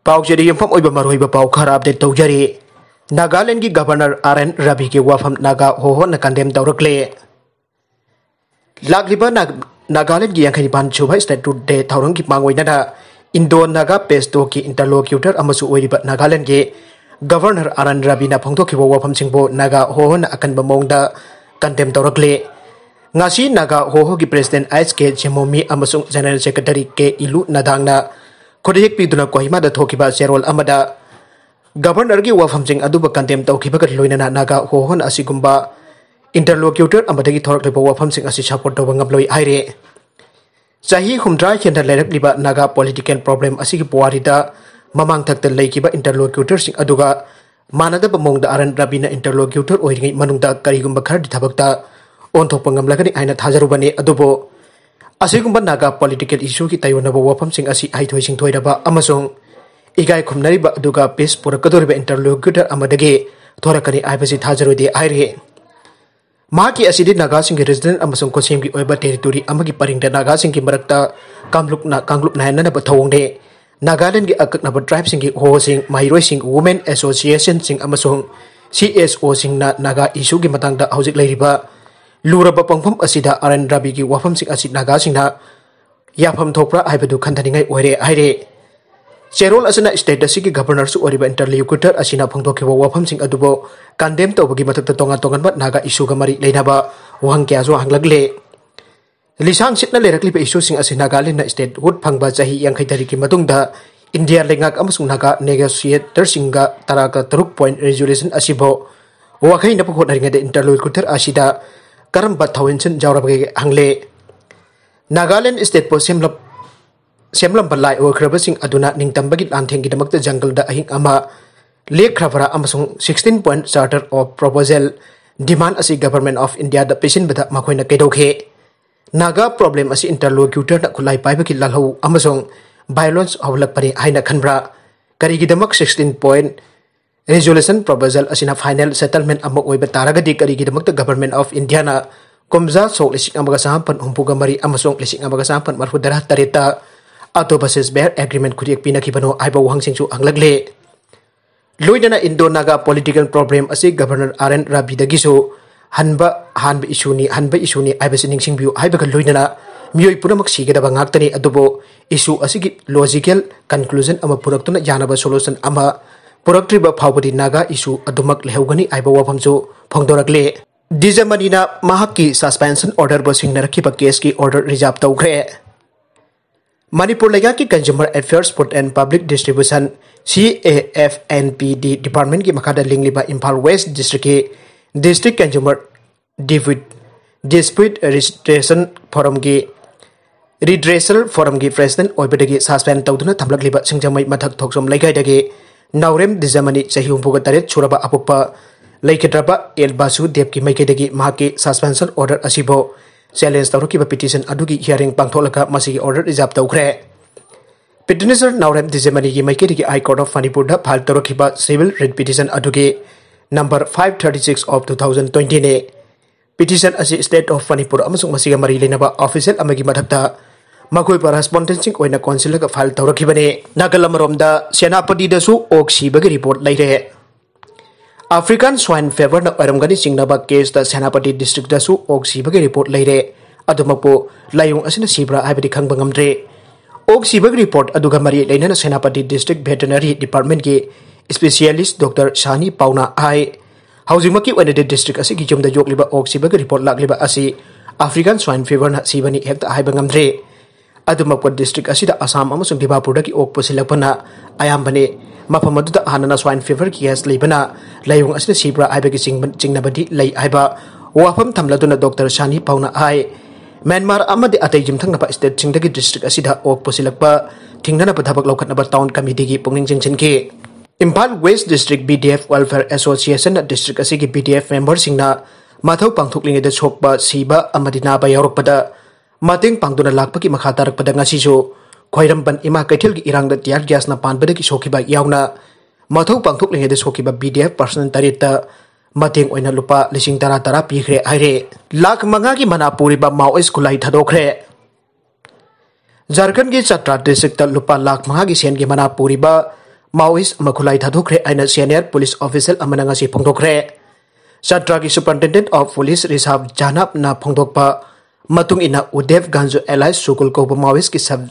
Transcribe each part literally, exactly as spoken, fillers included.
ꯄꯥꯎꯆꯦꯗ ꯌꯨꯝꯐꯝ ꯑꯣꯏꯕ ꯃꯔꯨꯑꯣꯏꯕ ꯄꯥꯎ ꯈꯔ ꯑꯞꯗꯦꯠ ꯇꯧꯖꯔꯤ꯫ ꯅꯥꯒꯥꯂꯦꯟꯒꯤ ꯒꯕꯔꯅꯔ ꯑꯥꯔ ꯑꯦꯟ ꯔꯕꯤꯒꯤ ꯋꯥꯐꯝ ꯅꯥꯒꯥ ꯍꯣꯍꯣꯅ ꯀꯟꯗꯦꯝ ꯇꯧꯔꯛꯂꯦ꯫ ꯂꯥꯛꯂꯤꯕ ꯅꯥꯒ-, ꯅꯥꯒꯥꯂꯦꯟꯒꯤ ꯌꯥꯡꯈꯩ ꯅꯤꯄꯥꯟ ꯁꯨꯕ ꯁ꯭ꯇꯦꯠꯍꯨꯗ ꯗꯦ ꯊꯧꯔꯝꯒꯤ ꯃꯥꯡꯑꯣꯏꯅꯅ ꯏꯟꯗꯣ ꯅꯥꯒꯥ ꯄꯦꯁꯇꯣꯛꯀꯤ ꯏꯟꯇꯔꯂꯣꯀ꯭ꯌꯨꯇꯔ ꯑꯃꯁꯨ ꯑꯣꯏꯔꯤꯕ ꯅꯥꯒꯥꯂꯦꯟꯒꯤ ꯒꯕꯔꯅꯔ ꯑꯥꯔ ꯑꯦꯟ ꯔꯕꯤꯅ ꯐꯣꯡꯗꯣꯛꯈꯤꯕ ꯋꯥꯐꯝꯁꯤꯡꯕꯨ ꯅꯥꯒꯥ ꯍꯣꯍꯣꯅ ꯑꯀꯟꯕ ꯃꯑꯣꯡꯗ ꯀꯟꯗꯦꯝ ꯇꯧꯔꯛꯂꯦ꯫ ꯉꯁꯤ ꯅꯥꯒꯥ ꯍꯣꯍꯣꯒꯤ ꯄ꯭ꯔꯦꯁꯤꯗꯦꯟꯠ ꯑꯩꯆ ꯀꯦ ꯖꯦꯃꯣꯃꯤ ꯑꯃꯁꯨꯡ ꯖꯦꯅꯔꯦꯜ ꯁꯦꯀ꯭ꯔꯦꯇꯔꯤ ꯀꯦ ꯏꯂꯨ ꯅꯗꯥꯡꯅ ꯈꯨꯠꯌꯦꯛ ꯄꯤꯗꯨꯅ ꯀꯣꯍꯤꯃꯥꯗ ꯊꯣꯛꯈꯤꯕ ꯆꯦꯔꯣꯜ ꯑꯃꯗ ꯒꯕꯔꯅꯔꯒꯤ ꯋꯥꯐꯝꯁꯤꯡ ꯑꯗꯨꯕꯨ ꯀꯟꯗꯦꯝ ꯇꯧꯈꯤꯕꯒ ꯂꯣꯏꯅꯅ ꯅꯥꯒꯥ ꯍꯣꯍꯣꯅ ꯑꯁꯤꯒꯨꯝꯕ ꯏꯟꯇꯔꯂꯣꯀ꯭ꯌꯨꯇꯔ ꯑꯃꯗꯒꯤ ꯊꯣꯔꯛꯂꯤꯕ ꯋꯥꯐꯝꯁꯤꯡ ꯑꯁꯤ ꯁꯄꯣꯔꯠ ꯇꯧꯕ ꯉꯝꯂꯣꯏ ꯍꯥꯏꯔꯦ꯫ ꯆꯍꯤ ꯍꯨꯝꯗ꯭ꯔꯥ ꯍꯦꯟꯅ ꯂꯩꯔꯛꯂꯤꯕ ꯅꯥꯒꯥ ꯄꯣꯂꯤꯇꯤꯀꯦꯜ ꯄ꯭ꯔꯣꯕ꯭ꯂꯦꯝ ꯑꯁꯤꯒꯤ ꯄꯨꯋꯥꯔꯤꯗ ꯃꯃꯥꯡ ꯊꯛꯇ ꯂꯩꯈꯤꯕ ꯏꯟꯇꯔꯂꯣꯀ꯭ꯌꯨꯇꯔꯁꯤꯡ ꯑꯗꯨꯒ ꯃꯥꯟꯅꯗꯕ ꯃꯑꯣꯡꯗ ꯑꯥꯔ ꯑꯦꯟ ꯔꯕꯤꯅ ꯏꯟꯇꯔꯂꯣꯀ꯭ꯌꯨꯇꯔ ꯑꯣꯏꯔꯤꯉꯩ ꯃꯅꯨꯡꯗ ꯀꯔꯤꯒꯨꯝꯕ ꯈꯔꯗꯤ ꯊꯕꯛꯇ ꯑꯣꯟꯊꯣꯛꯄ ꯉꯝꯂꯒꯅꯤ ꯍꯥꯏꯅ ꯊꯥꯖꯔꯨꯕꯅꯤ꯫ ꯑꯗꯨꯕꯨ ꯑꯁꯤꯒꯨꯝꯕ ꯅꯥꯒꯥ ꯄꯣꯂꯤꯇꯤꯀꯦꯜ ꯏꯁꯨꯒꯤ ꯇꯥꯏꯑꯣꯟꯅꯕ ꯋꯥꯐꯝꯁꯤꯡ ꯑꯁꯤ ꯍꯩꯊꯣꯏ ꯁꯤꯡꯊꯣꯏꯔꯕ ꯑꯃꯁꯨꯡ ꯏꯀꯥꯏ ꯈꯨꯝꯅꯔꯤꯕ ꯑꯗꯨꯒ ꯄꯤꯁ ꯄꯨꯔꯛꯀꯗꯧꯔꯤꯕ ꯏꯟꯇꯔꯂꯣꯀ꯭ꯌꯨꯇꯔ ꯑꯃꯗꯒꯤ ꯊꯣꯔꯛꯀꯅꯤ ꯍꯥꯏꯕꯁꯤ ꯊꯥꯖꯔꯨꯗꯦ ꯍꯥꯏꯔꯤ꯫ ꯃꯍꯥꯛꯀꯤ ꯑꯁꯤꯗꯤ ꯅꯥꯒꯥꯁꯤꯡꯒꯤ ꯔꯤꯖꯅꯦꯜ ꯑꯃꯁꯨꯡ ꯈꯨꯠꯁꯦꯝꯒꯤ ꯑꯣꯏꯕ ꯇꯦꯔꯤꯇꯣꯔꯤ ꯑꯃꯒꯤ ꯄꯔꯤꯡꯗ ꯅꯥꯒꯥꯁꯤꯡꯒꯤ ꯃꯔꯛꯇ ꯀꯥꯡꯂꯨꯞꯅ, ꯀꯥꯡꯂꯨꯞ ꯅꯥꯏꯅꯅꯕ ꯊꯧꯑꯣꯡꯅꯤ꯫ ꯅꯥꯒꯥꯂꯦꯟꯒꯤ ꯑꯀꯛꯅꯕ ꯇ꯭ꯔꯥꯏꯕꯁꯤꯡꯒꯤ ꯍꯣꯍꯣꯁꯤꯡ, ꯃꯍꯩꯔꯣꯏꯁꯤꯡ, ꯋꯨꯃꯦꯟ ꯑꯦꯁꯣꯁꯤꯌꯦꯁꯟꯁꯤꯡ ꯑꯃꯁꯨꯡ ꯁꯤ ꯑꯦꯁ ꯑꯣꯁꯤꯡꯅ ꯅꯥꯒꯥ ꯏꯁꯨꯒꯤ ꯃꯇꯥꯡꯗ ꯍꯧꯖꯤꯛ ꯂꯩꯔꯤꯕ ꯂꯨꯔꯕ ꯄꯣꯡꯐꯝ ꯑꯁꯤꯗ ꯑꯥꯔ ꯑꯦꯟ ꯔꯕꯤꯒꯤ ꯋꯥꯐꯝꯁꯤꯡ ꯑꯁꯤ ꯅꯥꯒꯥꯁꯤꯡꯅ ꯌꯥꯐꯝ ꯊꯣꯛꯄ꯭ꯔꯥ ꯍꯥꯏꯕꯗꯨ ꯈꯟꯊꯅꯤꯡꯉꯥꯏ ꯑꯣꯏꯔꯦ ꯍꯥꯏꯔꯦ꯫ ꯆꯦꯔꯣꯜ ꯑꯁꯤꯅ ꯁ꯭ꯇꯦꯠ ꯑꯁꯤꯒꯤ ꯒꯕꯔꯅꯔꯁꯨ ꯑꯣꯏꯔꯤꯕ ꯏꯟꯇꯔꯂꯣꯀ꯭ꯌꯨꯇꯔ ꯑꯁꯤꯅ ꯐꯣꯡꯗꯣꯛꯈꯤꯕ ꯋꯥꯐꯝꯁꯤꯡ ꯑꯗꯨꯕꯨ ꯀꯟꯗꯦꯝ ꯇꯧꯕꯒꯤ ꯃꯊꯛꯇ ꯇꯣꯉꯥꯟ ꯇꯣꯉꯥꯟꯕ ꯅꯥꯒꯥ ꯏꯁꯨꯒ ꯃꯔꯤ ꯂꯩꯅꯕ ꯋꯥꯍꯪ ꯀꯌꯥꯁꯨ ꯍꯪꯂꯛꯂꯦ꯫ ꯂꯤꯁꯥꯡ ꯁꯤꯠꯅ ꯂꯩꯔꯛꯂꯤꯕ ꯏꯁꯨꯁꯤꯡ ꯑꯁꯤ ꯅꯥꯒꯥꯂꯦꯟꯗ ꯁ꯭ꯇꯦꯠꯍꯨꯗ ꯐꯪꯕ ꯆꯍꯤ ꯌꯥꯡꯈꯩ ꯇꯔꯦꯠꯀꯤ ꯃꯇꯨꯡꯗ ꯏꯟꯗꯤꯌꯥ ꯂꯩꯉꯥꯛ ꯑꯃꯁꯨꯡ ꯅꯥꯒꯥ ꯅꯦꯒꯣꯁꯤꯌꯦꯇꯔꯁꯤꯡꯒ ꯇꯔꯥꯒ ꯇꯔꯨꯛ ꯄꯣꯏꯟꯠ ꯔꯤꯖꯣꯂꯨꯁꯟ ꯑꯁꯤꯕꯨ ꯋꯥꯈꯩꯅꯕ ꯍꯣꯠꯅꯔꯤꯉꯩꯗ ꯏꯟꯇꯔꯂꯣꯀ꯭ꯌꯨꯇꯔ ꯑꯁꯤꯗ ꯀꯔꯝꯕ ꯊꯧꯑꯣꯡꯁꯤꯡ ꯌꯥꯎꯔꯕꯒꯦ ꯍꯪꯂꯦ꯫ ꯅꯥꯒꯥꯂꯦꯟ ꯁ꯭ꯇꯦꯠꯄꯨ ꯁꯦꯝꯂꯞ-, ꯁꯦꯝꯂꯝꯕ ꯂꯥꯏ ꯑꯣꯏꯈ꯭ꯔꯕꯁꯤꯡ ꯑꯗꯨꯅ ꯅꯤꯡꯇꯝꯕꯒꯤ ꯂꯥꯟꯊꯦꯡꯒꯤꯗꯃꯛꯇ ꯖꯪꯒꯜꯗ ꯑꯍꯤꯡ ꯑꯃ ꯂꯦꯛꯈ꯭ꯔꯕ꯭ꯔꯥ ꯑꯃꯁꯨꯡ sixteen point charter of proposal demand ꯑꯁꯤ Government of Indiaꯗ ꯄꯤꯁꯤꯟꯕꯗ ꯃꯈꯣꯏꯅ ꯀꯩꯗꯧꯈꯤ? ꯅꯥꯒꯥ ꯄ꯭ꯔꯣꯕ꯭ꯂꯦꯝ ꯑꯁꯤ ꯏꯟꯇꯔꯂꯣꯀ꯭ꯌꯨꯇꯔꯅ ꯈꯨꯠꯂꯥꯏ ꯄꯥꯏꯕꯒꯤ ꯂꯥꯜꯍꯧ ꯑꯃꯁꯨꯡ ꯚꯥꯏꯑꯣꯂꯦꯟꯁ ꯍꯧꯍꯜꯂꯛꯄꯅꯤ ꯍꯥꯏꯅ ꯈꯟꯕ꯭ꯔꯥ? ꯀꯔꯤꯒꯤꯗꯃꯛ sixteen point resolution proposal ꯑꯁꯤꯅ ꯐꯥꯏꯅꯦꯜ ꯁꯦꯇꯜꯃꯦꯟꯠ ꯑꯃ ꯑꯣꯏꯕ ꯇꯥꯔꯒꯗꯤ ꯀꯔꯤꯒꯤꯗꯃꯛꯇ Government of Indiaꯅ ꯀꯨꯝꯖꯥ ꯁꯣꯛ ꯂꯤꯁꯤꯡ ꯑꯃꯒ ꯆꯥꯃꯥꯄꯟ ꯍꯨꯝꯐꯨꯒ ꯃꯔꯤ ꯑꯃꯁꯨꯡ ꯂꯤꯁꯤꯡ ꯑꯃꯒ ꯆꯥꯃꯥꯄꯟ ꯃꯔꯤꯐꯨ ꯇꯔꯥ ꯇꯔꯦꯠꯇ ꯑꯇꯣꯞꯄ ceasefire agreement ꯈꯨꯗꯤꯡ ꯄꯤꯅꯈꯤꯕꯅꯣ ꯍꯥꯏꯕ ꯋꯥꯍꯪꯁꯤꯡꯁꯨ ꯍꯪꯂꯛꯂꯦ꯫ ꯂꯣꯏꯅꯅ Indo-Naga political problem ꯑꯁꯤ Governor R N Ravi ꯗꯒꯤꯁꯨ ꯍꯟꯕ, ꯍꯥꯟꯕ issue ꯅꯤ, ꯍꯟꯕ issue ꯅꯤ ꯍꯥꯏꯕꯁꯤ ꯅꯤꯡꯁꯤꯡꯕꯤꯌꯨ ꯍꯥꯏꯕꯒ ꯂꯣꯏꯅꯅ ꯃꯤꯑꯣꯏ ꯄꯨꯝꯅꯃꯛ ꯁꯤꯒꯗꯕ ꯉꯥꯛꯇꯅꯤ, ꯑꯗꯨꯕꯨ issue ꯑꯁꯤꯒꯤ logical conclusion ꯑꯃ ꯄꯨꯔꯛꯇꯨꯅ ꯌꯥꯅꯕ solution ꯑꯃ ꯄꯨꯔꯛꯇ꯭ꯔꯤꯕ ꯐꯥꯎꯕꯗꯤ Naga issue ꯑꯗꯨꯃꯛ ꯂꯩꯍꯧꯒꯅꯤ ꯍꯥꯏꯕ ꯋꯥꯐꯝꯁꯨ ꯐꯣꯡꯗꯣꯔꯛꯂꯦ꯫ ꯗꯤꯖꯃꯅꯤꯅ ꯃꯍꯥꯛꯀꯤ suspension order ꯕꯨ ꯁꯤꯡꯅꯔꯛꯈꯤꯕ case ꯀꯤ order reserve ꯇꯧꯈ꯭ꯔꯦ꯫ ꯃꯅꯤꯄꯨꯔ ꯂꯩꯉꯥꯛꯀꯤ Consumer Affairs, Food and Public Distribution, C A F and P D department ꯀꯤ ꯃꯈꯥꯗ ꯂꯤꯡꯂꯤꯕ ꯏꯝꯐꯥꯜ West district ꯀꯤ District Consumer Dispute, Dispute Redressal Forum ꯒꯤ, Redressal Forum ꯒꯤ president ꯑꯣꯏꯕꯗꯒꯤ suspend ꯇꯧꯗꯨꯅ ꯊꯝꯂꯛꯂꯤꯕ ꯁꯤꯡꯖꯃꯩ ꯃꯊꯛ ꯊꯣꯛꯆꯣꯝ ꯂꯩꯀꯥꯏꯗꯒꯤ ꯅꯥꯎꯔꯦꯝ ꯗꯤꯖꯃꯅꯤ, ꯆꯍꯤ ꯍꯨꯝꯐꯨꯒ ꯇꯔꯦꯠ ꯁꯨꯔꯕ ꯑꯄꯣꯛꯄ, ꯂꯩꯈꯤꯗ꯭ꯔꯕ ꯑꯦꯜ ꯕꯥꯁꯨꯗꯦꯕꯀꯤ ꯃꯥꯏꯀꯩꯗꯒꯤ ꯃꯍꯥꯛꯀꯤ suspension order ꯑꯁꯤꯕꯨ challenge ꯇꯧꯔꯛꯈꯤꯕ petition ꯑꯗꯨꯒꯤ hearing ꯄꯥꯡꯊꯣꯛꯂꯒ ꯃꯁꯤꯒꯤ order reserve ꯇꯧꯈ꯭ꯔꯦ꯫ Petitioner ꯅꯥꯎꯔꯦꯝ ꯗꯤꯖꯃꯅꯤꯒꯤ ꯃꯥꯏꯀꯩꯗꯒꯤ High Court of ꯃꯅꯤꯄꯨꯔꯗ file ꯇꯧꯔꯛꯈꯤꯕ civil writ petition ꯑꯗꯨꯒꯤ number five thirty six of two thousand twenty ꯅꯤ꯫ Petition ꯑꯁꯤ State of ꯃꯅꯤꯄꯨꯔ ꯑꯃꯁꯨꯡ ꯃꯁꯤꯒ ꯃꯔꯤ ꯂꯩꯅꯕ official ꯑꯃꯒꯤ ꯃꯊꯛꯇ ꯃꯈꯣꯏꯕꯨ respondent ꯁꯤꯡ ꯑꯣꯏꯅ ꯀꯣꯟꯁꯤꯜꯂꯒ file ꯇꯧꯔꯛꯈꯤꯕꯅꯤ꯫ ꯅꯥꯒꯜ ꯑꯃꯔꯣꯝꯗ ꯁꯦꯅꯥꯄꯇꯤꯗꯁꯨ ꯑꯣꯛ ꯁꯤꯕꯒꯤ report ꯂꯩꯔꯦ꯫ African Swine Fever ꯅ ꯑꯣꯏꯔꯝꯒꯅꯤ ꯆꯤꯡꯅꯕ case ꯇ ꯁꯦꯅꯥꯄꯇꯤ district ꯇꯁꯨ ꯑꯣꯛ ꯁꯤꯕꯒꯤ report ꯂꯩꯔꯦ꯫ ꯑꯗꯨꯃꯛꯄꯨ ꯂꯥꯏꯑꯣꯡ ꯑꯁꯤꯅ ꯁꯤꯕ꯭ꯔꯥ ꯍꯥꯏꯕꯗꯤ ꯈꯪꯕ ꯉꯝꯗ꯭ꯔꯤ꯫ ꯑꯣꯛ ꯁꯤꯕꯒꯤ report ꯑꯗꯨꯒ ꯃꯔꯤ ꯂꯩꯅꯅ ꯁꯦꯅꯥꯄꯇꯤ District Veterinary Department ꯀꯤ specialist Doctor ꯁꯥꯅꯤ ꯄꯥꯎꯅ ꯍꯥꯏ, ꯍꯧꯖꯤꯛꯃꯛꯀꯤ ꯑꯣꯏꯅꯗꯤ district ꯑꯁꯤꯒꯤ ꯌꯨꯝꯗ ꯌꯣꯛꯂꯤꯕ ꯑꯣꯛ ꯁꯤꯕꯒꯤ report ꯂꯥꯛꯂꯤꯕ ꯑꯁꯤ African Swine Fever ꯅ ꯁꯤꯕꯅꯤ ꯍꯦꯛꯇ ꯍꯥꯏꯕ ꯉꯝꯗ꯭ꯔꯤ꯫ ꯑꯗꯨꯃꯛꯄꯨ district ꯑꯁꯤꯗ ꯑꯁꯥꯝ ꯑꯃꯁꯨꯡ ꯗꯤꯃꯥꯄꯨꯔꯗꯒꯤ ꯑꯣꯛ ꯄꯨꯁꯤꯜꯂꯛꯄꯅ ꯑꯌꯥꯝꯕꯅꯤ꯫ ꯃꯐꯝ ꯑꯗꯨꯗ ꯍꯥꯟꯅꯅ swine fever case ꯂꯩꯕꯅ ꯂꯥꯏꯑꯣꯡ ꯑꯁꯤꯅ ꯁꯤꯕ꯭ꯔꯥ ꯍꯥꯏꯕꯒꯤ ꯆꯤꯡꯕ-, ꯆꯤꯡꯅꯕꯗꯤ ꯂꯩ ꯍꯥꯏꯕ ꯋꯥꯐꯝ ꯊꯝꯂꯗꯨꯅ Doctor ꯁꯥꯅꯤ ꯄꯥꯎꯅ ꯍꯥꯏ, ꯃ꯭ꯌꯥꯟꯃꯥꯔ ꯑꯃꯗꯤ ꯑꯇꯩ ꯌꯨꯝꯊꯪꯅꯕ state ꯁꯤꯡꯗꯒꯤ district ꯑꯁꯤꯗ ꯑꯣꯛ ꯄꯨꯁꯤꯜꯂꯛꯄ ꯊꯤꯡꯅꯅꯕ ꯊꯕꯛ ꯂꯧꯈꯠꯅꯕ town committee ꯒꯤ ꯄꯨꯛꯅꯤꯡ ꯆꯤꯡꯁꯤꯟꯈꯤ꯫ Imphal West District B D F Welfare Association ꯅ district ꯑꯁꯤꯒꯤ B D F member ꯁꯤꯡꯅ ꯃꯊꯧ ꯄꯥꯡꯊꯣꯛꯂꯤꯉꯩꯗ ꯁꯣꯛꯄ, ꯁꯤꯕ ꯑꯃꯗꯤ ꯅꯥꯕ ꯌꯥꯎꯔꯛꯄꯗ ꯃꯇꯦꯡ ꯄꯥꯡꯗꯨꯅ ꯂꯥꯛꯄꯒꯤ ꯃꯈꯥ ꯇꯥꯔꯛꯄꯗ ꯉꯁꯤꯁꯨ ꯈ꯭ꯋꯥꯏꯔꯝꯕꯟ ꯏꯃꯥ ꯀꯩꯊꯦꯜꯒꯤ ꯏꯔꯥꯡꯗ tear gas ꯅ ꯄꯥꯟꯕꯗꯒꯤ ꯁꯣꯛꯈꯤꯕ ꯌꯥꯎꯅ ꯃꯊꯧ ꯄꯥꯡꯊꯣꯛꯂꯤꯉꯩꯗ ꯁꯣꯛꯈꯤꯕ B D F personnel ꯇꯔꯦꯠꯇ ꯃꯇꯦꯡ ꯑꯣꯏꯅ ꯂꯨꯄꯥ ꯂꯤꯁꯤꯡ ꯇꯔꯥ ꯇꯔꯥ ꯄꯤꯈ꯭ꯔꯦ ꯍꯥꯏꯔꯦ꯫ ꯂꯥꯈ ꯃꯉꯥꯒꯤ ꯃꯅꯥ ꯄꯨꯔꯤꯕ Maoist ꯈꯨꯠꯂꯥꯏ ꯊꯥꯗꯣꯛꯈ꯭ꯔꯦ꯫ ꯖꯥꯔꯈꯟꯒꯤ ꯆꯥꯇ꯭ꯔꯥ ꯗꯤꯁꯇ꯭ꯔꯤꯛꯇ ꯂꯨꯄꯥ ꯂꯥꯈ ꯃꯉꯥꯒꯤ ꯁꯦꯟꯒꯤ ꯃꯅꯥ ꯄꯨꯔꯤꯕ ꯃꯥꯑꯣꯏꯁ ꯑꯃ ꯈꯨꯠꯂꯥꯏ ꯊꯥꯗꯣꯛꯈ꯭ꯔꯦ ꯍꯥꯏꯅ ꯁꯦꯅꯤꯌꯔ ꯄꯨꯂꯤꯁ ꯑꯣꯐꯤꯁꯦꯜ ꯑꯃꯅ ꯉꯁꯤ ꯐꯣꯡꯗꯣꯛꯈ꯭ꯔꯦ꯫ ꯆꯥꯇ꯭ꯔꯥꯒꯤ Superintendent of Police ꯔꯤꯁꯥꯕ ꯖꯥꯅꯥꯞꯅ ꯐꯣꯡꯗꯣꯛꯄ ꯃꯇꯨꯡ ꯏꯟꯅ, ꯎꯗꯦꯕ ꯒꯥꯟꯖꯨ alias ꯁꯨꯒꯨꯜ ꯀꯧꯕ ꯃꯥꯑꯣꯏꯁꯀꯤ sub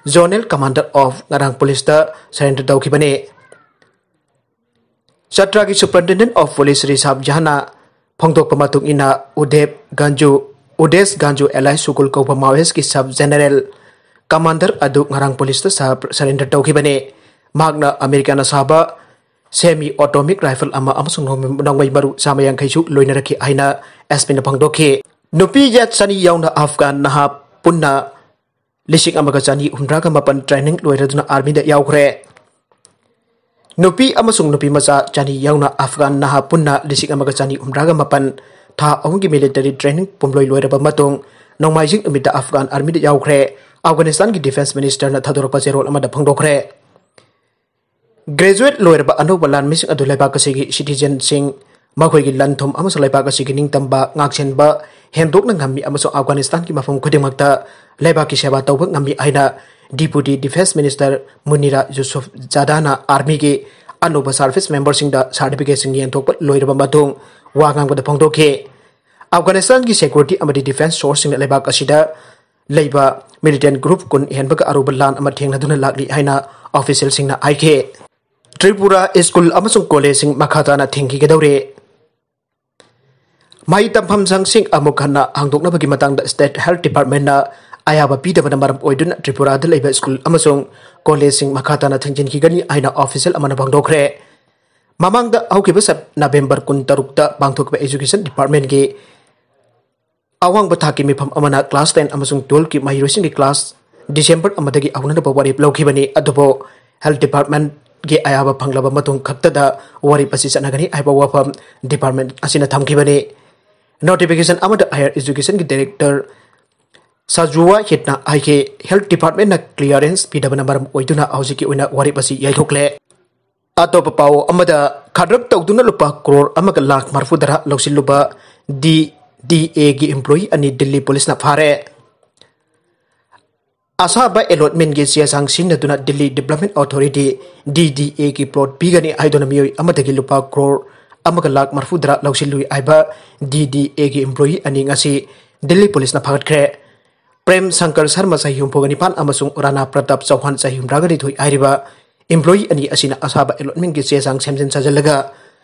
zonal commander of ꯉꯔꯥꯡ ꯄꯨꯂꯤꯁꯇ surrender ꯇꯧꯈꯤꯕꯅꯤ꯫ ꯆꯥꯇ꯭ꯔꯥꯒꯤ Superintendent of Police ꯔꯤꯁꯥꯕ ꯖꯥꯅ ꯐꯣꯡꯗꯣꯛꯄ ꯃꯇꯨꯡ ꯏꯟꯅ, ꯎꯗꯦꯕ ꯒꯥꯟꯖꯨ, ꯎꯗꯦꯁ ꯒꯥꯟꯖꯨ alias ꯁꯨꯒꯨꯜ ꯀꯧꯕ ꯃꯥꯑꯣꯏꯁꯀꯤ sub zonal commander ꯑꯗꯨ ꯉꯔꯥꯡ ꯄꯨꯂꯤꯁꯇ surrender ꯇꯧꯈꯤꯕꯅꯤ꯫ ꯃꯍꯥꯛꯅ ꯑꯃꯦꯔꯤꯀꯥꯅ ꯁꯥꯕ semi automatic rifle ꯑꯃ ꯑꯃꯁꯨꯡ ꯅꯣꯡꯃꯩ, ꯅꯣꯡꯃꯩ ꯃꯔꯨ ꯆꯥꯝꯃ ꯌꯥꯡꯈꯩꯁꯨ ꯂꯣꯏꯅꯔꯛꯈꯤ ꯍꯥꯏꯅ S Pꯅ ꯐꯣꯡꯗꯣꯛꯈꯤ꯫ ꯅꯨꯄꯤ ꯆꯅꯤ ꯌꯥꯎꯅ ꯑꯐꯒꯥꯟ ꯅꯍꯥ ꯄꯨꯟꯅ ꯂꯤꯁꯤꯡ ꯑꯃꯒ ꯆꯅꯤ ꯍꯨꯝꯗ꯭ꯔꯥꯒ ꯃꯥꯄꯟ training ꯂꯣꯏꯔꯗꯨꯅ armyꯗ ꯌꯥꯎꯈ꯭ꯔꯦ꯫ ꯅꯨꯄꯤ ꯑꯃꯁꯨꯡ ꯅꯨꯄꯤ ꯃꯆꯥ ꯆꯅꯤ ꯌꯥꯎꯅ ꯑꯐꯒꯥꯟ ꯅꯍꯥ ꯄꯨꯟꯅ ꯂꯤꯁꯤꯡ ꯑꯃꯒ ꯆꯅꯤ ꯍꯨꯝꯗ꯭ꯔꯥꯒ ꯃꯥꯄꯟ ꯊꯥ ꯑꯍꯨꯝꯒꯤ military training ꯄꯨꯝꯂꯣꯏ ꯂꯣꯏꯔꯕ ꯃꯇꯨꯡ, ꯅꯣꯡꯃꯥꯏꯖꯤꯡ ꯅꯨꯃꯤꯠꯇ ꯑꯐꯒꯥꯟ armyꯗ ꯌꯥꯎꯈ꯭ꯔꯦ꯫ ꯑꯐꯒꯥꯅꯤꯁꯇꯥꯟꯒꯤ defence ministerꯅ ꯊꯥꯗꯣꯔꯛꯄ ꯆꯦꯔꯣꯜ ꯑꯃꯗ ꯐꯣꯡꯗꯣꯛꯈ꯭ꯔꯦ꯫ Graduate ꯂꯣꯏꯔꯕ ꯑꯅꯧꯕ ꯂꯥꯟꯃꯤꯁꯤꯡ ꯑꯗꯨ ꯂꯩꯕꯥꯛ ꯑꯁꯤꯒꯤ citizenꯁꯤꯡ, ꯃꯈꯣꯏꯒꯤ ꯂꯟ-ꯊꯨꯝ ꯑꯃꯁꯨꯡ ꯂꯩꯕꯥꯛ ꯑꯁꯤꯒꯤ ꯅꯤꯡꯇꯝꯕ ꯉꯥꯛꯁꯦꯟꯕ ꯍꯦꯟꯗꯣꯛꯅ ꯉꯝꯃꯤ ꯑꯃꯁꯨꯡ ꯑꯐꯒꯥꯅꯤꯁꯇꯥꯟꯒꯤ ꯃꯐꯝ ꯈꯨꯗꯤꯡꯃꯛꯇ ꯂꯩꯕꯥꯛꯀꯤ ꯁꯦꯕꯥ ꯇꯧꯕ ꯉꯝꯃꯤ ꯍꯥꯏꯅ Deputy Defence Minister ꯃꯨꯅꯤꯔꯥ ꯌꯨꯁꯨꯐ ꯖꯥꯗꯥꯅ armyꯒꯤ ꯑꯅꯧꯕ service memberꯁꯤꯡꯗ certificateꯁꯤꯡ ꯌꯦꯟꯊꯣꯛꯄ ꯂꯣꯏꯔꯕ ꯃꯇꯨꯡ ꯋꯥ ꯉꯥꯡꯕꯗ ꯐꯣꯡꯗꯣꯛꯈꯤ꯫ ꯑꯐꯒꯥꯅꯤꯁꯇꯥꯟꯒꯤ security ꯑꯃꯗꯤ defence sourceꯁꯤꯡꯅ ꯂꯩꯕꯥꯛ ꯑꯁꯤꯗ ꯂꯩꯕ militant group ꯀꯨꯟ ꯍꯦꯟꯕꯒ ꯑꯔꯨꯕ ꯂꯥꯟ ꯑꯃ ꯊꯦꯡꯅꯗꯨꯅ ꯂꯥꯛꯂꯤ ꯍꯥꯏꯅ officialꯁꯤꯡꯅ ꯍꯥꯏꯈꯤ꯫ ꯇ꯭ꯔꯤꯄꯨꯔꯥ school ꯑꯃꯁꯨꯡ collegeꯁꯤꯡ ꯃꯈꯥ ꯇꯥꯅ ꯊꯤꯡꯈꯤꯒꯗꯧꯔꯤ꯫ ꯃꯍꯩ ꯇꯝꯐꯝ ꯁꯪꯁꯤꯡ ꯑꯃꯨꯛ ꯍꯟꯅ ꯍꯥꯡꯗꯣꯛꯅꯕꯒꯤ ꯃꯇꯥꯡꯗ state health departmentꯅ ꯑꯌꯥꯕ ꯄꯤꯗꯕꯅ ꯃꯔꯝ ꯑꯣꯏꯗꯨꯅ ꯇ꯭ꯔꯤꯄꯨꯔꯥꯗ ꯂꯩꯕ school ꯑꯃꯁꯨꯡ collegeꯁꯤꯡ ꯃꯈꯥ ꯇꯥꯅ ꯊꯤꯡꯖꯤꯟꯈꯤꯒꯅꯤ ꯍꯥꯏꯅ official ꯑꯃꯅ ꯐꯣꯡꯗꯣꯛꯈ꯭ꯔꯦ꯫ ꯃꯃꯥꯡꯗ ꯍꯧꯈꯤꯕ ꯁꯦꯞ-, November ꯀꯨꯟꯇꯔꯨꯛꯇ ꯄꯥꯡꯊꯣꯛꯈꯤꯕ education departmentꯀꯤ ꯑꯋꯥꯡꯕ ꯊꯥꯛꯀꯤ ꯃꯤꯐꯝ ꯑꯃꯅ class ten ꯑꯃꯁꯨꯡ twelveꯀꯤ ꯃꯍꯩꯔꯣꯏꯁꯤꯡꯒꯤ class December ꯑꯃꯗꯒꯤ ꯍꯧꯅꯅꯕ ꯋꯥꯔꯦꯞ ꯂꯧꯈꯤꯕꯅꯤ꯫ ꯑꯗꯨꯕꯨ health departmentꯀꯤ ꯑꯌꯥꯕ ꯐꯪꯂꯕ ꯃꯇꯨꯡ ꯈꯛꯇꯗ ꯋꯥꯔꯦꯞ ꯑꯁꯤ ꯆꯠꯅꯒꯅꯤ ꯍꯥꯏꯕ ꯋꯥꯐꯝ department ꯑꯁꯤꯅ ꯊꯝꯈꯤꯕꯅꯤ꯫ Notification ꯑꯃꯗ higher educationꯒꯤ director ꯁꯥꯖꯨꯋꯥ ꯍꯤꯠꯅ ꯍꯥꯏꯈꯤ, health departmentꯅ clearance ꯄꯤꯗꯕꯅ ꯃꯔꯝ ꯑꯣꯏꯗꯨꯅ ꯍꯧꯖꯤꯛꯀꯤ ꯑꯣꯏꯅ ꯋꯥꯔꯦꯞ ꯑꯁꯤ ꯌꯩꯊꯣꯛꯂꯦ꯫ ꯑꯇꯣꯞꯄ ꯄꯥꯎ ꯑꯃꯗ, ꯈꯗ꯭ꯔꯛ ꯇꯧꯗꯨꯅ ꯂꯨꯄꯥ ꯀ꯭ꯔꯣꯔ ꯑꯃꯒ ꯂꯥꯈ ꯃꯔꯤꯐꯨ ꯇꯔꯥ ꯂꯧꯁꯤꯜꯂꯨꯕ D D Aꯒꯤ employee ꯑꯅꯤ ꯗꯤꯜꯂꯤ ꯄꯨꯂꯤꯁꯅ ꯐꯥꯔꯦ꯫ ꯑꯁꯥꯕ ꯑꯦꯂꯣꯠꯃꯦꯟꯒꯤ ꯆꯦ ꯆꯥꯡ ꯁꯤꯖꯤꯟꯅꯗꯨꯅ ꯗꯤꯜꯂꯤ ꯗꯤꯕ꯭ꯂꯞꯃꯦꯟ ꯑꯣꯊꯣꯔꯤꯇꯤ, ꯗꯤ ꯗꯤ ꯑꯦꯒꯤ ꯄ꯭ꯂꯣꯠ ꯄꯤꯒꯅꯤ ꯍꯥꯏꯗꯨꯅ ꯃꯤꯑꯣꯏ ꯑꯃꯗꯒꯤ ꯂꯨꯄꯥ ꯀ꯭ꯔꯣꯔ ꯑꯃꯒ ꯂꯥꯈ ꯃꯔꯐꯨ ꯇꯔꯥ ꯂꯧꯁꯤꯜꯂꯨꯏ ꯍꯥꯏꯕ ꯗꯤ ꯗꯤ ꯑꯦꯒꯤ ꯏꯝꯄ꯭ꯂꯣꯌꯤ ꯑꯅꯤ ꯉꯁꯤ ꯗꯤꯜꯂꯤ ꯄꯨꯂꯤꯁꯅ ꯐꯥꯒꯠꯈ꯭ꯔꯦ꯫ ꯄ꯭ꯔꯦꯝ ꯁꯪꯀꯔ ꯁꯔꯃ, ꯆꯍꯤ ꯍꯨꯝꯐꯨꯒ ꯅꯤꯄꯥꯟ, ꯑꯃꯁꯨꯡ ꯔꯥꯅꯥ ꯄ꯭ꯔꯇꯥꯞ ꯆꯧꯍꯥꯟ, ꯆꯍꯤ ꯍꯨꯝꯗ꯭ꯔꯥꯒ ꯅꯤꯊꯣꯏ ꯍꯥꯏꯔꯤꯕ ꯏꯝꯄ꯭ꯂꯣꯌꯤ ꯑꯅꯤ ꯑꯁꯤꯅ ꯑꯁꯥꯕ ꯑꯦꯂꯣꯠꯃꯦꯟꯒꯤ ꯆꯦ ꯆꯥꯡ ꯁꯦꯝꯖꯤꯟ ꯁꯥꯖꯤꯜꯂꯒ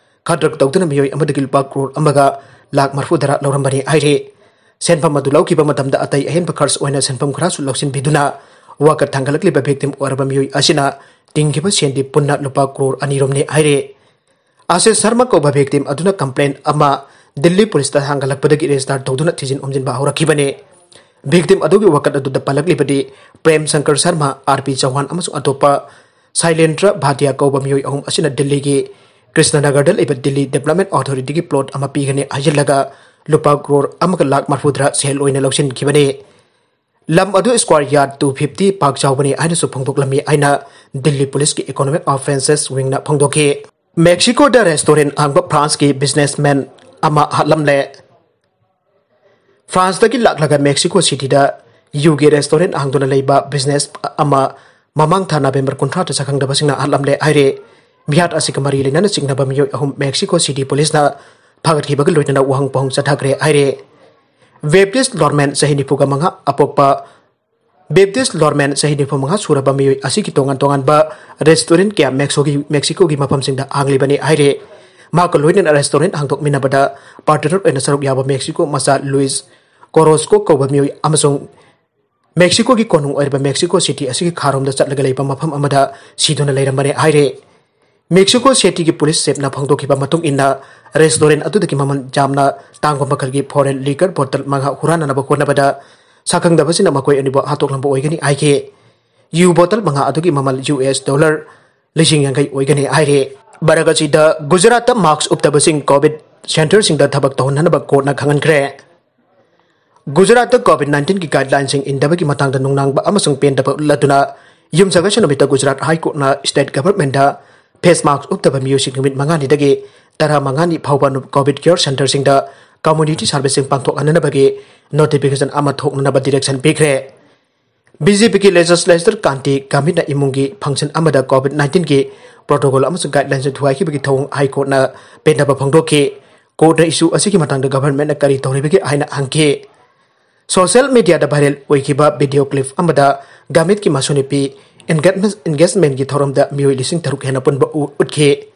ꯈꯗ꯭ꯔꯛ ꯇꯧꯗꯨꯅ ꯃꯤꯑꯣꯏ ꯑꯃꯗꯒꯤ ꯂꯨꯄꯥ ꯀ꯭ꯔꯣꯔ ꯑꯃꯒ ꯂꯥꯈ ꯃꯔꯐꯨ ꯇꯔꯥ ꯂꯧꯔꯝꯕꯅꯤ ꯍꯥꯏꯔꯤ꯫ ꯁꯦꯟꯐꯝ ꯑꯗꯨ ꯂꯧꯈꯤꯕ ꯃꯇꯝꯗ ꯑꯇꯩ ꯑꯍꯦꯟꯕ ꯈꯔꯆ ꯑꯣꯏꯅ ꯁꯦꯟꯐꯝ ꯈꯔꯁꯨ ꯂꯧꯁꯤꯟꯕꯤꯗꯨꯅ ꯋꯥꯀꯠ ꯊꯥꯡꯒꯠꯂꯛꯂꯤꯕ ꯚꯤꯛꯇꯤꯝ ꯑꯣꯏꯔꯕ ꯃꯤꯑꯣꯏ ꯑꯁꯤꯅ ꯇꯤꯡꯈꯤꯕ ꯁꯦꯟꯗꯤ ꯄꯨꯟꯅ ꯂꯨꯄꯥ ꯀ꯭ꯔꯣꯔ ꯑꯅꯤ ꯔꯣꯝꯅꯤ ꯍꯥꯏꯔꯤ꯫ ꯑꯁꯤꯁ ꯁꯔꯃ ꯀꯧꯕ ꯚꯤꯛꯇꯤꯝ ꯑꯗꯨꯅ ꯀꯝꯄ꯭ꯂꯦꯟ ꯑꯃ ꯗꯤꯜꯂꯤ ꯄꯨꯂꯤꯁꯇ ꯊꯥꯡꯒꯠꯂꯛꯄꯗꯒꯤ ꯔꯦꯖꯤꯁꯇꯥꯔ ꯇꯧꯗꯨꯅ ꯊꯤꯖꯤꯟ ꯍꯨꯝꯖꯤꯟꯕ ꯍꯧꯔꯛꯈꯤꯕꯅꯤ꯫ ꯚꯤꯛꯇꯤꯝ ꯑꯗꯨꯒꯤ ꯋꯥꯀꯠ ꯑꯗꯨꯗ ꯄꯜꯂꯛꯂꯤꯕꯗꯤ ꯄ꯭ꯔꯦꯝ ꯁꯪꯀꯔ ꯁꯔꯃ, ꯑꯥꯔ ꯄꯤ ꯆꯧꯍꯥꯟ ꯑꯃꯁꯨꯡ ꯑꯇꯣꯞꯄ ꯁꯥꯏꯂꯦꯟꯗ꯭ꯔ ꯚꯥꯇꯤꯌꯥ ꯀꯧꯕ ꯃꯤꯑꯣꯏ ꯑꯍꯨꯝ ꯑꯁꯤꯅ ꯗꯤꯜꯂꯤꯒꯤ ꯀ꯭ꯔꯤꯁꯅꯅꯒꯔꯗ ꯂꯩꯕ ꯗꯤꯜꯂꯤ ꯗꯤꯕ꯭ꯂꯞꯃꯦꯟ ꯑꯣꯊꯣꯔꯤꯇꯤꯒꯤ ꯄ꯭ꯂꯣꯠ ꯑꯃ ꯄꯤꯒꯅꯤ ꯍꯥꯏꯖꯤꯜꯂꯒ ꯂꯨꯄꯥ ꯀ꯭ꯔꯣꯔ ꯑꯃꯒ ꯂꯥꯈ ꯃꯔꯐꯨ ꯇꯔꯥ ꯁꯦꯜ ꯑꯣꯏꯅ ꯂꯧꯁꯤꯟꯈꯤꯕꯅꯤ꯫ ꯂꯝ ꯑꯗꯨ ꯁ꯭ꯀ꯭ꯋꯥꯔ ꯌꯥꯔꯗ ꯇꯨ ꯐꯤꯐꯇꯤ ꯄꯥꯛ ꯆꯥꯎꯕꯅꯤ ꯍꯥꯏꯅꯁꯨ ꯐꯣꯡꯗꯣꯛꯂꯝꯃꯤ ꯍꯥꯏꯅ ꯗꯤꯜꯂꯤ ꯄꯨꯂꯤꯁꯀꯤ ꯏꯀꯣꯅꯣꯃꯤꯛ ꯑꯣꯐꯦꯟꯁꯦꯁ ꯋꯤꯡꯅ ꯐꯣꯡꯗꯣꯛꯈꯤ꯫ ꯃꯦꯛꯁꯤꯀꯣꯗ ꯔꯦꯁꯇꯣꯔꯦꯟꯠ ꯍꯥꯡꯕ ꯐ꯭ꯔꯥꯟꯁꯀꯤ ꯕꯤꯖꯤꯅꯦꯁꯃꯦꯟ ꯑꯃ ꯍꯥꯠꯂꯝꯂꯦ꯫ ꯐ꯭ꯔꯥꯟꯁꯇꯒꯤ ꯂꯥꯛꯂꯒ ꯃꯦꯛꯁꯤꯀꯣ ꯁꯤꯇꯤꯗ ꯌꯨꯒꯤ ꯔꯦꯁꯇꯣꯔꯦꯟꯠ ꯍꯥꯡꯗꯨꯅ ꯂꯩꯕ ꯕꯤꯖꯤꯅꯦꯁ ꯑꯃ ꯃꯃꯥꯡ ꯊꯥ ꯅꯕꯦꯝꯕꯔ ꯀꯨꯟꯊ꯭ꯔꯥꯗ ꯁꯛꯈꯪꯗꯕꯁꯤꯡꯅ ꯍꯥꯠꯂꯝꯂꯦ ꯍꯥꯏꯔꯦ꯫ ꯃꯤꯍꯥꯠ ꯑꯁꯤꯒ ꯃꯔꯤ ꯂꯩꯅꯅ ꯆꯤꯡꯅꯕ ꯃꯤꯑꯣꯏ ꯑꯍꯨꯝ ꯃꯦꯛꯁꯤꯀꯣ ꯁꯤꯇꯤ ꯄꯨꯂꯤꯁꯅ ꯐꯥꯒꯠꯈꯤꯕꯒ ꯂꯣꯏꯅꯅ ꯋꯥꯍꯪ ꯄꯥꯎꯍꯪ ꯆꯠꯊꯈ꯭ꯔꯦ ꯍꯥꯏꯔꯦ꯫ ꯕꯦꯞꯇꯤꯁ ꯂꯣꯔꯃꯦꯟ, ꯆꯍꯤ ꯅꯤꯐꯨꯒ ꯃꯉꯥ, ꯑꯄꯣꯛꯄ ꯕꯦꯞꯇꯤꯁ ꯂꯣꯔꯃꯦꯟ, ꯆꯍꯤ ꯅꯤꯐꯨ ꯃꯉꯥ ꯁꯨꯔꯕ ꯃꯤꯑꯣꯏ ꯑꯁꯤꯒꯤ ꯇꯣꯉꯥꯟ ꯇꯣꯉꯥꯟꯕ ꯔꯦꯁꯇꯣꯔꯦꯟꯠ ꯀꯌꯥ ꯃꯦꯛꯁꯣꯒꯤ, ꯃꯦꯛꯁꯤꯀꯣꯒꯤ ꯃꯐꯝꯁꯤꯡꯗ ꯍꯥꯡꯂꯤꯕꯅꯤ ꯍꯥꯏꯔꯦ꯫ ꯃꯍꯥꯛꯀ ꯂꯣꯏꯅꯅ ꯔꯦꯁꯇꯣꯔꯦꯟꯠ ꯍꯥꯡꯗꯣꯛꯃꯤꯟꯅꯕꯗ ꯄꯥꯔꯠꯅꯔ ꯑꯣꯏꯅ ꯁꯔꯨꯛ ꯌꯥꯕ ꯃꯦꯛꯁꯤꯀꯣ ꯃꯆꯥ ꯂꯨꯏꯁ ꯀꯣꯔꯣꯁꯀꯣ ꯀꯧꯕ ꯃꯤꯑꯣꯏ ꯑꯃꯁꯨꯡ ꯃꯦꯛꯁꯤꯀꯣꯒꯤ ꯀꯣꯅꯨꯡ ꯑꯣꯏꯔꯤꯕ ꯃꯦꯛꯁꯤꯀꯣ ꯁꯤꯇꯤ ꯑꯁꯤꯒꯤ ꯈꯥꯔꯣꯝꯗ ꯆꯠꯂꯒ ꯂꯩꯕ ꯃꯐꯝ ꯑꯃꯗ ꯁꯤꯗꯨꯅ ꯂꯩꯔꯝꯕꯅꯤ ꯍꯥꯏꯔꯦ꯫ ꯃꯦꯛꯁꯤꯀꯣ ꯁꯤꯇꯤꯒꯤ ꯄꯨꯂꯤꯁ ꯆꯤꯐꯅ ꯐꯣꯡꯗꯣꯛꯈꯤꯕ ꯃꯇꯨꯡ ꯏꯟꯅ, ꯔꯦꯁꯇꯣꯔꯦꯟꯠ ꯑꯗꯨꯗꯒꯤ ꯃꯃꯜ ꯌꯥꯝꯅ ꯇꯥꯡꯕ ꯃꯈꯜꯒꯤ ꯐꯣꯔꯦꯟ ꯂꯤꯀꯔ ꯕꯣꯇꯜ ꯃꯉꯥ ꯍꯨꯔꯥꯟꯅꯅꯕ ꯍꯣꯠꯅꯕꯗ ꯁꯛꯈꯪꯗꯕꯁꯤꯡꯅ ꯃꯈꯣꯏ ꯑꯅꯤꯕꯨ ꯍꯥꯠꯇꯣꯛꯂꯝꯕ ꯑꯣꯏꯒꯅꯤ ꯍꯥꯏꯈꯤ꯫ ꯌꯨ ꯕꯣꯇꯜ ꯃꯉꯥ ꯑꯗꯨꯒꯤ ꯃꯃꯜ ꯌꯨ ꯑꯦꯁ ꯗꯣꯂꯔ ꯂꯤꯁꯤꯡ ꯌꯥꯡꯈꯩ ꯑꯣꯏꯒꯅꯤ ꯍꯥꯏꯔꯦ꯫ ꯃꯔꯛ ꯑꯁꯤꯗ, ꯒꯨꯖꯔꯥꯠꯇ ꯃꯥꯛꯁ ꯎꯞꯇꯕꯁꯤꯡ ꯀꯣꯚꯤꯗ ꯁꯦꯟꯇꯔꯁꯤꯡꯗ ꯊꯕꯛ ꯇꯧꯍꯟꯅꯅꯕ ꯀꯣꯔꯠꯅ ꯈꯪꯍꯟꯈ꯭ꯔꯦ꯫ ꯒꯨꯖꯔꯥꯠꯇ ꯀꯣꯚꯤꯗ ꯅꯥꯏꯟꯇꯤꯟꯒꯤ ꯒꯥꯏꯗꯂꯥꯏꯟꯁꯤꯡ ꯏꯟꯗꯕꯒꯤ ꯃꯇꯥꯡꯗ ꯅꯨꯡꯅꯥꯡꯕ ꯑꯃꯁꯨꯡ ꯄꯦꯟꯗꯕ ꯎꯠꯂꯗꯨꯅ ꯌꯨꯝꯁꯀꯩꯁ ꯅꯨꯃꯤꯠꯇ ꯒꯨꯖꯔꯥꯠ ꯍꯥꯏ ꯀꯣꯔꯠꯅ ꯁ꯭ꯇꯦꯠ ꯒꯚꯔꯟꯃꯦꯟꯠꯇ ꯐꯦꯁ ꯃꯥꯛꯁ ꯎꯞꯇꯕ ꯃꯤꯑꯣꯏꯁꯤꯡ ꯅꯨꯃꯤꯠ ꯃꯉꯥꯅꯤꯗꯒꯤ ꯇꯔꯥꯃꯉꯥꯅꯤ ꯐꯥꯎꯕ ꯅꯨ-, ꯀꯣꯚꯤꯗ ꯀꯤꯌꯔ ꯁꯦꯟꯇꯔꯁꯤꯡꯗ ꯀꯝꯃ꯭ꯌꯨꯅꯤꯇꯤ ꯁꯔꯚꯤꯁꯁꯤꯡ ꯄꯥꯡꯊꯣꯛꯍꯟꯅꯅꯕꯒꯤ ꯅꯣꯇꯤꯐꯤꯀꯦꯁꯟ ꯑꯃ ꯊꯣꯛꯅꯅꯕ ꯗꯤꯔꯦꯛꯁꯟ ꯄꯤꯈ꯭ꯔꯦ꯫ ꯕꯤ ꯖꯦ ꯄꯤꯒꯤ ꯂꯦꯖꯤꯁꯂꯦꯇꯔ ꯀꯥꯟꯇꯤ ꯒꯥꯃꯤꯠꯅ ꯏꯃꯨꯡꯒꯤ ꯐꯪꯁꯟ ꯑꯃꯗ ꯀꯣꯚꯤꯗ ꯅꯥꯏꯟꯇꯤꯟꯒꯤ ꯄ꯭ꯔꯣꯇꯣꯀꯣꯜ ꯑꯃꯁꯨꯡ ꯒꯥꯏꯗꯂꯥꯏꯟꯁꯤꯡ ꯊꯨꯒꯥꯏꯈꯤꯕꯒꯤ ꯊꯧꯑꯣꯡ ꯍꯥꯏ ꯀꯣꯔꯠꯅ ꯄꯦꯟꯗꯕ ꯐꯣꯡꯗꯣꯛꯈꯤ꯫ ꯀꯣꯔꯠꯅ ꯏꯁꯨ ꯑꯁꯤꯒꯤ ꯃꯇꯥꯡꯗ ꯒꯚꯔꯟꯃꯦꯟꯠꯅ ꯀꯔꯤ ꯇꯧꯔꯤꯕꯒꯦ ꯍꯥꯏꯅ ꯍꯪꯈꯤ꯫ ꯁꯣꯁꯤꯌꯦꯜ ꯃꯤꯗꯤꯌꯥꯗ ꯚꯥꯏꯔꯦꯜ ꯑꯣꯏꯈꯤꯕ ꯚꯤꯗꯤꯑꯣ ꯀ꯭ꯂꯤꯞ ꯑꯃꯗ ꯒꯥꯃꯤꯠꯀꯤ ꯃꯁꯨꯅꯨꯄꯤ ꯑꯦꯟꯒꯦꯖꯃꯦꯟꯠ, ꯑꯦꯟꯒꯦꯖꯃꯦꯟꯠꯀꯤ ꯊꯧꯔꯝꯗ ꯃꯤꯑꯣꯏ ꯂꯤꯁꯤꯡ ꯇꯔꯨꯛ ꯍꯦꯟꯅ ꯄꯨꯟꯕ ꯎ-, ꯎꯠꯈꯤ꯫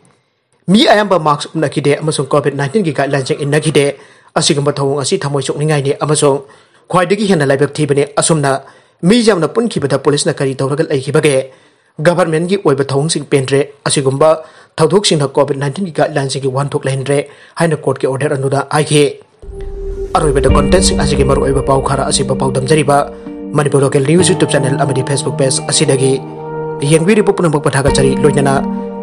ꯃꯤ ꯑꯌꯥꯝꯕ ꯃꯥꯁꯛ ꯎꯞꯅꯈꯤꯗꯦ ꯑꯃꯁꯨꯡ ꯀꯣꯚꯤꯗ ꯅꯥꯏꯟꯇꯤꯟꯒꯤ ꯒꯥꯏꯗꯂꯥꯏꯟꯁꯤꯡ ꯏꯟꯅꯈꯤꯗꯦ꯫ ꯑꯁꯤꯒꯨꯝꯕ ꯊꯧꯑꯣꯡ ꯑꯁꯤ ꯊꯃꯣꯏ ꯁꯣꯛꯅꯤꯡꯉꯥꯏꯅꯤ ꯑꯃꯁꯨꯡ ꯈ꯭ꯋꯥꯏꯗꯒꯤ ꯍꯦꯟꯅ ꯂꯥꯏꯕꯛ ꯊꯤꯕꯅꯤ꯫ ꯑꯁꯨꯝꯅ ꯃꯤ ꯌꯥꯝꯅ ꯄꯨꯟꯈꯤꯕꯗ ꯄꯨꯂꯤꯁꯅ ꯀꯔꯤ ꯇꯧꯔꯒ ꯂꯩꯈꯤꯕꯒꯦ? ꯒꯚꯔꯟꯃꯦꯟꯠꯀꯤ ꯑꯣꯏꯕ ꯊꯧꯑꯣꯡꯁꯤꯡ ꯄꯦꯟꯗ꯭ꯔꯦ꯫ ꯑꯁꯤꯒꯨꯝꯕ ꯊꯧꯗꯣꯛꯁꯤꯡꯅ ꯀꯣꯚꯤꯗ ꯅꯥꯏꯟꯇꯤꯟꯒꯤ ꯒꯥꯏꯗꯂꯥꯏꯟꯁꯤꯡꯒꯤ ꯋꯥꯍꯟꯊꯣꯛ ꯂꯩꯍꯟꯗ꯭ꯔꯦ ꯍꯥꯏꯅ ꯀꯣꯔꯠꯀꯤ ꯑꯣꯔꯗꯔ ꯑꯗꯨꯗ ꯍꯥꯏꯈꯤ꯫ ꯑꯔꯣꯏꯕꯗ ꯀꯣꯟꯇꯦꯟꯠꯁꯤꯡ ꯑꯁꯤꯒꯤ ꯃꯔꯨꯑꯣꯏꯕ ꯄꯥꯎ ꯈꯔ ꯑꯁꯤꯕꯨ ꯄꯥꯎꯗꯝꯖꯔꯤꯕ Manipur local news YouTube channel ꯑꯃꯗꯤ ꯐꯦꯁꯕꯨꯛ ꯄꯦꯖ ꯑꯁꯤꯗꯒꯤ ꯌꯦꯡꯕꯤꯔꯤꯕ ꯄꯨꯝꯅꯃꯛꯄꯨ ꯊꯥꯒꯠꯆꯔꯤ꯫ ꯂꯣꯏꯅꯅ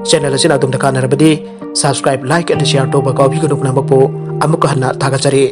ꯆꯦꯅꯦꯜ ꯑꯁꯤꯅ ꯑꯗꯣꯝꯗ ꯀꯥꯟꯅꯔꯕꯗꯤ subscribe, like and share ꯇꯧꯕ ꯀꯥꯎꯕꯤꯒꯅꯨ꯫ ꯄꯨꯝꯅꯃꯛꯄꯨ ꯑꯃꯨꯛꯀ ꯍꯟꯅ ꯊꯥꯒꯠꯆꯔꯤ꯫